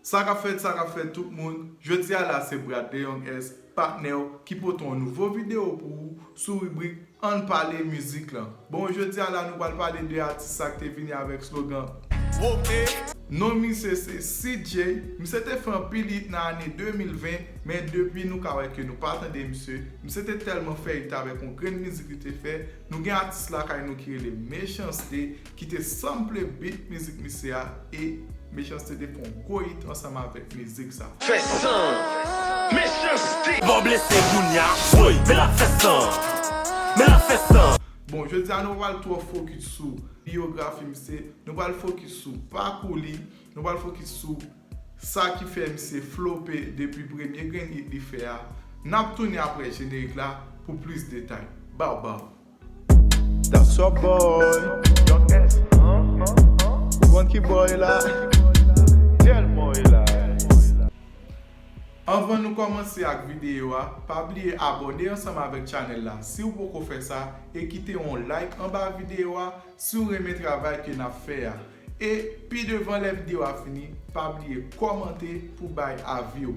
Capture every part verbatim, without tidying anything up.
Sa k ap fèt, sa k ap fèt tout moun. Jodi a la se Brad The Young S, patnè w, ki pote yon nouvo videyo pou ou sou ribrik Ann Pale Mizik lan. Bon, jodi a la nou pral pale de atis sa k te vini avèk slogan. Non misye se C J. Misye te fè anpil hit nan ane de mil ven, men depi nou ka wè ke nou pa tande misye. Misye te tèlman fè hit avèk yon grenn mizik li te fè. Nou gen atis lakay nou ki rele Mechanste, ki te sample beat mizik misye a, e Mechanste te fè yon gwo hit ansanm avèk mizik sa. Fè san, Mechanste. Bon blese kounya, woy, men l ap fè san. Men l ap fè san. Bon, jodi a nou pa pral twò fokis sou biyografi misye, nou pral fokis sou pakou li, nou pral fokis sou sa ki fè misye flope depi premye grenn hit li fè a. N ap tounen apre jenerik la pou plis detay. Bow bow. That's your boy. Young S. Ou konn ki boy la? Tèl boy la. Anvan nou kòmanse ak videyo a, pa bliye abòne ansanm avèk chanèl la si w poko fè sa, e kite yon like anba videyo a si w renmen travay ke n ap fè a. E pi devan lè videyo a fini, pa bliye kòmante pou bay avi w.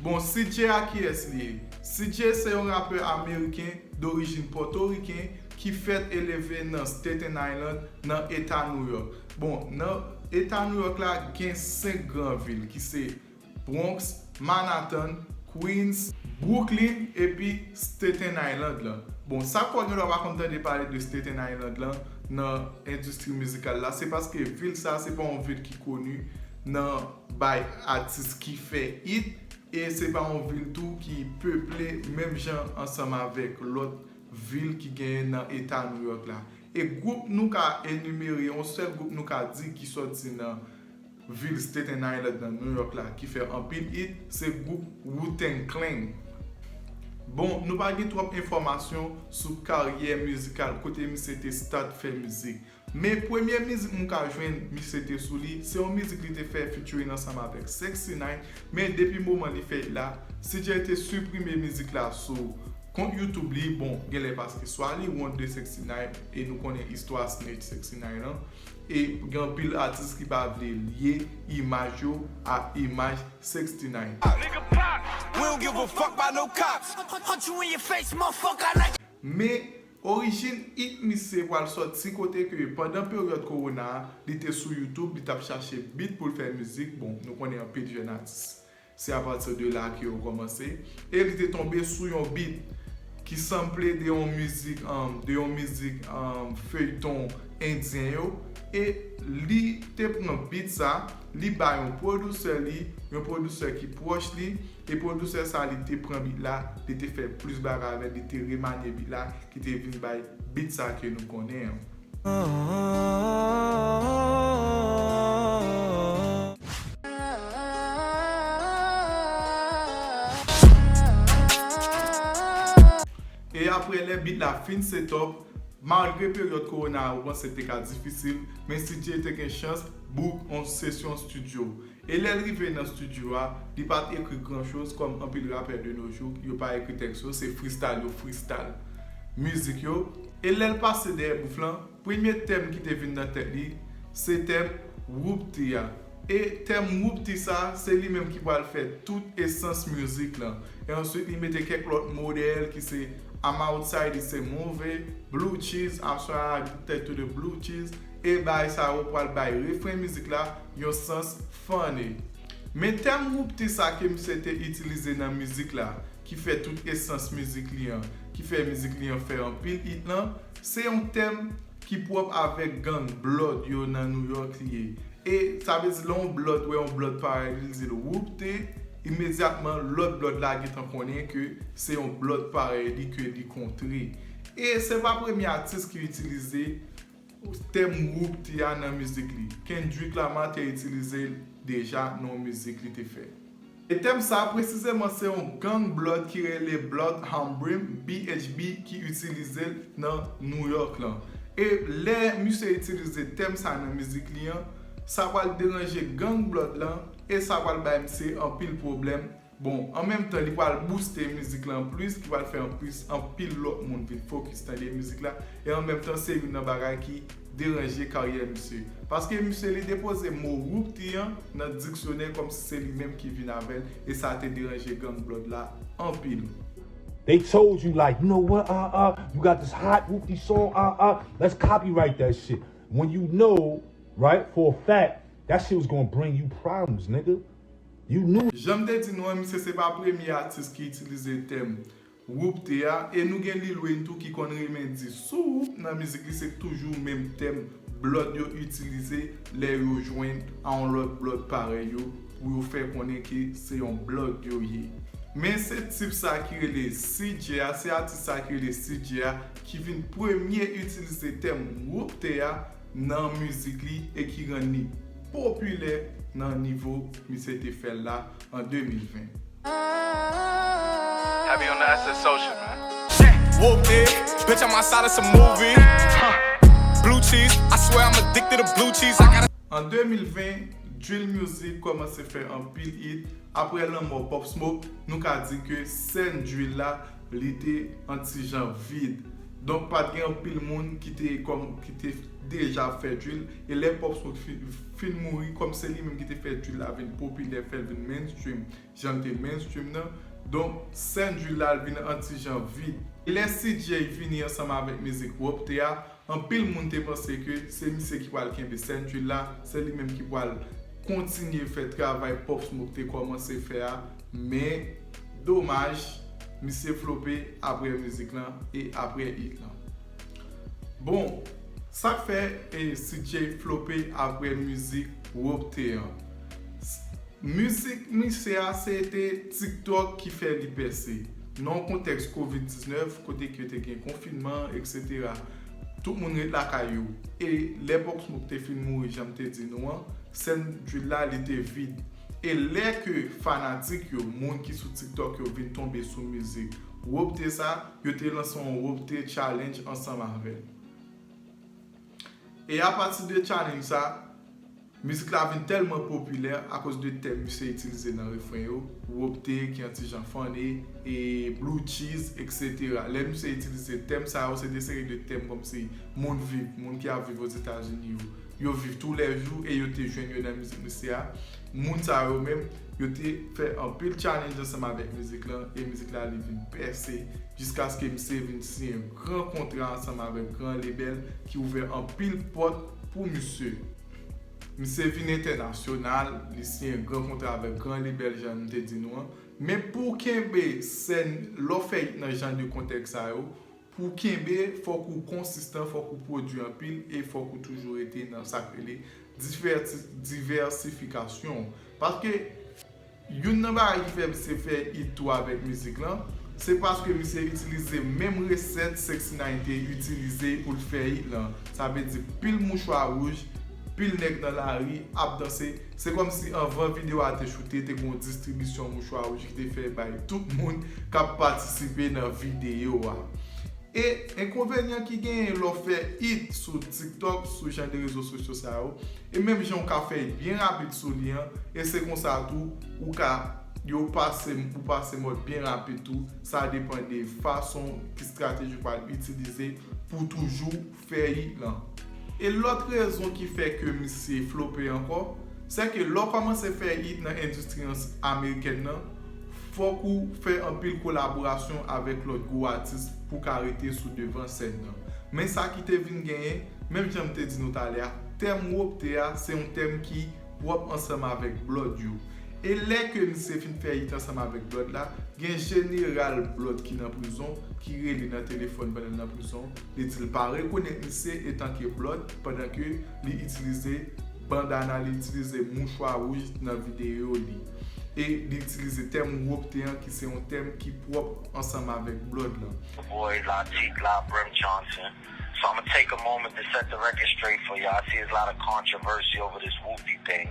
Bon, C J a kiyès li ye? C J se yon rapè ameriken dorijin pòtoriken ki fèt e leve nan Staten Island, nan eta New York. Bon, nan eta New York la, gen senk gran vil ki se Bronx, Manhattan, Queens, Brooklyn epi Staten Island lan. Bon, sa kwè gen dwa pa konn tande pale de Staten Island lan nan endistri mizikal la, se paske vil sa, se pa yon vil ki koni nan bay atis ki fè hit, e se pa yon vil tou ki peple menm jan ansanm avèk lòt vil ki genyen nan eta New York la. E gwoup nou ka enimere, yon sèl gwoup nou ka di ki sòti nan vil Staten Island nan New York la ki fè anpil hit, se gwoup Wu-Tang Clan. Bon, nou pa gen twòp enfòmasyon sou karyè mizikal kote misye te start fè mizik. Men premye mizik nou ka jwenn misye te sou li, se yon mizik li te fè featuring ansanm avèk Sixty Nine, men depi moman li fè hit la, C J te siprime mizik la sou kont YouTube li. Bon, genlè paske swa li wont de Sixty Nine, e nou konnen istwa Snitch Sixty Nine lan, e gen anpil atis ki pa vle lye imaj yo a imaj Sixty Nine. Nigga pop, we don't give a fuck about no cops. Punch you in your face, motherfucker. Men orijin hit misye pral sòti kote ke pandan peryòd kowona a, li te sou YouTube, li t ap chache beat pou l fè mizik. Bon, nou konnen anpil jèn atis, se apati de la ke yo kòmanse. E li te tonbe sou yon beat ki sample de yon mizik, um, de yon mizik, um, feyton endyen yo. E li te pran beat sa, li ba yon pwodisè li, yon pwodisè ki pwòch li, e pwodisè sa li te pran beat la, li te fè plis bagay avè l, li te remanye beat la, ki te vin bay beat sa ke nou konnen an. E apre lè beat la fin set up, malgre peryòd kowona a ou panse te ka difisil, men C J te gen chans book yon sesyon studio. E lè l rive nan studio a, li pa t ekri gran choz kòm anpil rapè de nos jours, yo pa ekri tèks yo, se freestyle yo freestyle mizik yo. E lè l pase dèyè bouf lan, premye tèm ki te vin nan tèt li, se tèm Whoopty a. E tèm Whoopty sa, se li menm ki pral fè tout esans mizik lan. E answit, li mete kèk lòt modèl ki se I'm outside, it's a movie, blue cheese, I'm so addicted to the blue cheese. E bagay sa yo pral bay refren mizik la yon sans funny. Men tèm Whoopty sa ke misye te itilize nan mizik la, ki fè tout esans mizik li an, ki fè mizik li an fè anpil hit lan, se yon tèm ki pwòp avèk gang blood yo nan New York li ye. E sa vle di lè yon blood wè yon blood parèy li, li di l Whoopty, imedyatman lòt blood la gentan konnen ke se yon blood parèy li ke li kontre. E se pa premye atis ki itilize tèm Whoopty a nan mizik li. Kendrick Lamar te itilize l deja nan yon mizik li te fè. E tèm sa a presizeman se yon gang blood ki rele Bloodhound Brim, B H B, ki itilize l nan New York lan. E lè misye itilize tèm sa a nan mizik li an, sa pral deranje gang blood lan e sa pral bay misye anpil pwoblèm. Bon, an menm tan, li pral booste mizik lan plis, ki pral fè anplis anpil lòt moun vin fokis tande mizik la. E an menm tan, se youn nan bagay ki deranje karyè misye. Paske misye li depoze mo whoopty an nan diksyonè kòmsi se li menm ki vin avè l, e sa te deranje gang Blood la anpil. They told you, like, you know what, uh uh, you got this hot whoopty song, uh uh, let's copyright that shit. When you know, right, for a fact, that shit was gonna bring you problems, nigga. You knew. Jan m te di nou an, misye se pa premye atis ki itilize tèm whoopty a, e nou gen Lil Wayne tou ki konn renmen di sou whoop nan mizik li, se toujou menm tèm Blood yo itilize lè yo jwenn a yon lòt Blood parèy yo, pou yo fè konnen ke se yon Blood yo ye. Men se tip sa ki rele C J a, se atis sa ki rele C J a ki vin premye itilize tèm whoopty a nan mizik li e ki rann li popilè nan nivo misye te fè l la an de mil ven. Happy on the S S social, man. Whoop it, bitch, I'm outside of some movie. Blue cheese, I swear I'm addicted to blue cheese. I got An de mil ven, drill music kòmanse fè anpil hit. Apre lanmò Pop Smoke, nou ka di ke sèn drill la, li te an ti jan vid. Donk, pa t gen anpil moun ki te kòm, ki te deja ap fè drill. E lè Pop Smoke fin, fin mouri, kòm se li menm ki te fè drill la vin popilè, fè l vin mainstream, jan l te mainstream nan. Donk, sèn drill la, l vin an ti jan vid. E lè C J vini ansanm avèk mizik whoopty a, anpil moun te panse ke se misye ki pral kenbe sèn drill la, se li menm ki pral kontinye fè travay Pop Smoke te kòmanse fè a, men domaj, misye flope apre mizik lan e apre hit lan. Bon, sa k fè e C J flope apre mizik whoopty an? Mizik misye a se te TikTok ki fè li pèse. Nan yon kontèks kovid diznèf, kote ke te gen konfinman, etsetera, tout moun ret lakay yo. E lè Pop Smoke te fin mouri, jan m te di nou an, sèn drill la, li te vid. E lè ke fanatik yo, moun ki sou TikTok yo vin tonbe sou mizik whoopty sa, yo te lanse yon whoopty challenge ansanm avè l. E apati de challenge sa, mizik la vin tèlman popilè akoz de tèm misye itilize nan refren yo, whoopty ki an ti jan funny, e blue cheese, etsetera. Lè misye itilize tèm sa yo, se de seri de tèm kòmsi moun viv, moun ki ap viv Ozetazini yo, yo viv toulèjou e yo te jwenn yo nan mizik misye a. Moun sa yo menm, yo te fè anpil challenge ansanm avèk mizik lan, e mizik la li vin pèse, jiskaske misye vin siyen gran kontra ansanm avèk gran lebèl ki ouvè anpil pòt pou misye. Misye vin entènasyonal, li siyen gran kontra avèk gran lebèl, jan m te di nou an. Men pou w kenbe sèn, lè w fè hit nan jan de kontèks sa yo, pou w kenbe, fòk ou konsistan, fòk ou pwodui anpil e fòk ou toujou rete nan sa k rele divèti-, divèsifikasyon. Paske youn nan bagay ki fè misye fè hit tou avèk mizik lan, se paske misye itilize menm resèt Sexy Nine te itilize pou l fè hit lan. Sa vle di pil mouchwa wouj, pil nèg nan lari ap danse. Se kòmsi anvan videyo a te choute, te gen yon distribisyon mouchwa wouj ki te fè bay tout moun k ap patisipe nan videyo a. E enkonvenyan ki genyen lè w fè hit sou TikTok, sou jan de rezo sosyo sa yo, e menm jan w ka fè hit byen rapid sou li an, e se konsa tou ou ka, yo pase, ou pase mòd byen rapid tou, sa depann de fason ki estrateji w pral itilize pou toujou fè hit lan. E lòt rezon ki fè ke misye flope ankò, se ke lè w kòmanse fè hit nan endistri amerikèn nan, fòk ou fè anpil kolaborasyon avèk lòt gwo atis pou w ka rete sou devan sèn nan. Men sa ki te vin genyen, menm jan m te di nou talè a, tèm whoopty a, se yon tèm ki pwòp ansanm avèk Blood yo. E lè ke misye fin fè hit ansanm avèk Blood la, gen jeneral Blood ki nan prizon, ki rele nan telefòn pandan l nan prizon, li di l pa rekonèt misye etanke Blood pandan ke li itilize bandana, li itilize mouchwa wouj nan videyo li. E li itilize tèm whoopty an ki se yon tèm ki pwòp ansanm avèk Blood lan. Your boy Latique La Brim Johnson. So I'm gonna take a moment to set the record straight for y'all. I see there's a lot of controversy over this whoopty thing.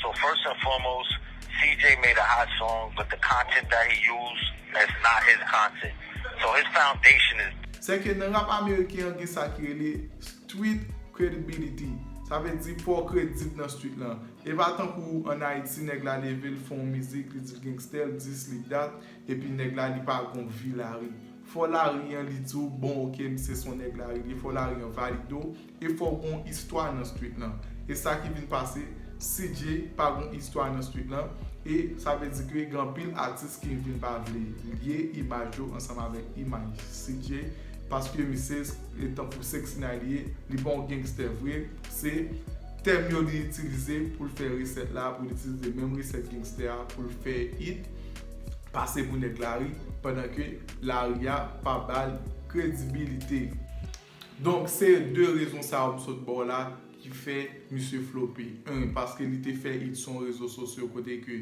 So first and foremost, C J made a hot song, but the content that he used, that's not his content. So his foundation is Se ke nan rap ameriken an gen sa ki rele street credibility. Sa vle di fò w kredib nan street lan. E pa tankou ann Ayiti nèg la leve l fè yon mizik, li di l gangster, l dis, li dat, epi nèg la li pa gon vi lari. Fò lari an li di w, bon, oke, misye se yon nèg lari li ye, fò lari an valide w, e fò w gen yon istwa nan street lan. E sa ki vin pase, C J pa gen yon istwa nan street lan, e sa vle di ke gen anpil atis ki vin pa vle lye imaj yo ansanm avèk imaj C J, paske misye, e tankou Sexy Nine li ye, li pa yon gangster vre, se tèm yo li itilize pou l fè resèt la, pou l itilize menm resèt gangster a pou l fè hit, pase pou nèg lari, pandan ke lari a pa ba l kredibilite. Donk, se de rezon sa yo m sot ba w la ki fè misye flope. Yon, paske li te fè hit sou yon rezo sosyo kote ke,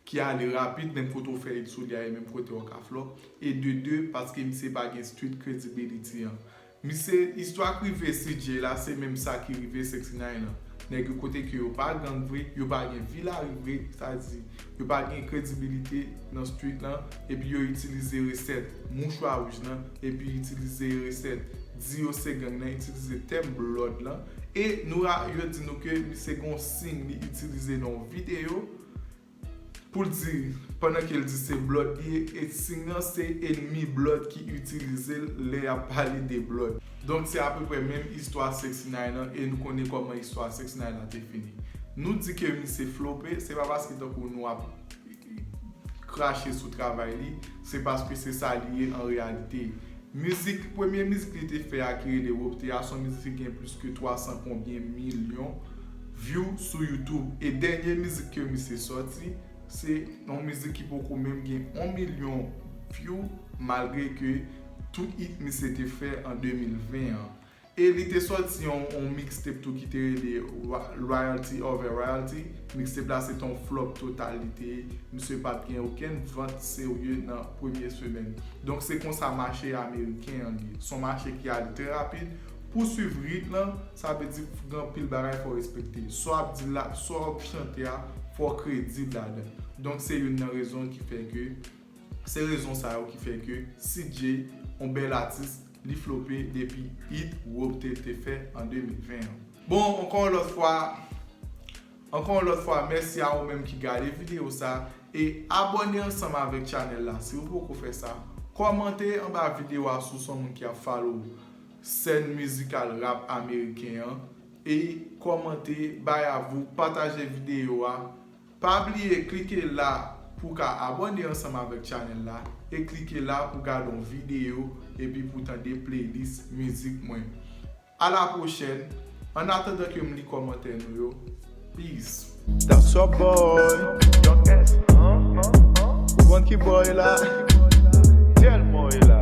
ki ale rapid, menm kote w fè hit sou li a, e menm kote w ka flop. E de de, paske misye pa gen street credibility an. Misye, istwa k rive C J la, se menm sa ki rive Sexy Nine lan. Nèg yo kote ke yo pa gang vre, yo pa gen vi lari vre, sa di, yo pa gen kredibilite nan street lan, epi yo itilize resèt mouchwa wouj lan, epi itilize resèt di yo se gang nan, itilize tèm blood lan, e nou ra-, yo di nou ke misye gen yon siy li itilize nan yon videyo, pou l di, pandan ke l di se blood li ye, e siy lan se enmi blood ki itilize l lè y ap pale de blood. Donk, se apeprè menm istwa Sexy Nine lan, e nou konnen kòman istwa Sexy Nine lan te fini. Nou di ke misye flope, se pa paske tankou nou ap krache sou travay li, se paske se sa li ye an reyalite. Mizik, premye mizik li te fè a ki rele Wopte a, se yon mizik ki gen plis ke twa san konbyen milyon view sou YouTube. E dènye mizik ke misye sòti, se yon mizik ki poko menm gen yon milyon view, malgre ke tout hit misye te fè an de mil ven an. E li te sòti yon, yon mixtape tou ki te rele Ro-, Royalty Over Royalty. Mixtape la se te yon flop total li te ye. Misye pa t gen okenn vant serye nan premye semèn. Donk se konsa mache ameriken an ye. Se yon mache ki ale trè rapid. Pou swiv ritm lan, sa vle di gen anpil bagay fò w respekte. Sa w ap di la, sa w ap chante a, fò w kredib ladan. Donk se youn nan rezon ki fè ke, se rezon sa yo ki fè ke C J, yon bèl atis, li flope depi hit Wopte te fè an de mil ven an. Bon, ankò yon lòt fwa, ankò yon lòt fwa, mèsi a ou menm ki gade videyo sa, e abòne ansanm avèk chanèl la si ou poko fè sa. Kòmante anba videyo a si w se yon moun ki ap follow sèn mizikal rap ameriken an, e kòmante, bay avi w, pataje videyo a. Pa bliye klike la pou w ka abòne ansanm avèk chanèl la, e klike la pou w gade yon videyo, epi pou w tande playlist mizik mwen. A la pwochèn, annatandan ke m li kòmantè nou yo, peace. That's up, boy. Young S. Ou konn ki boy la? Tèl boy la.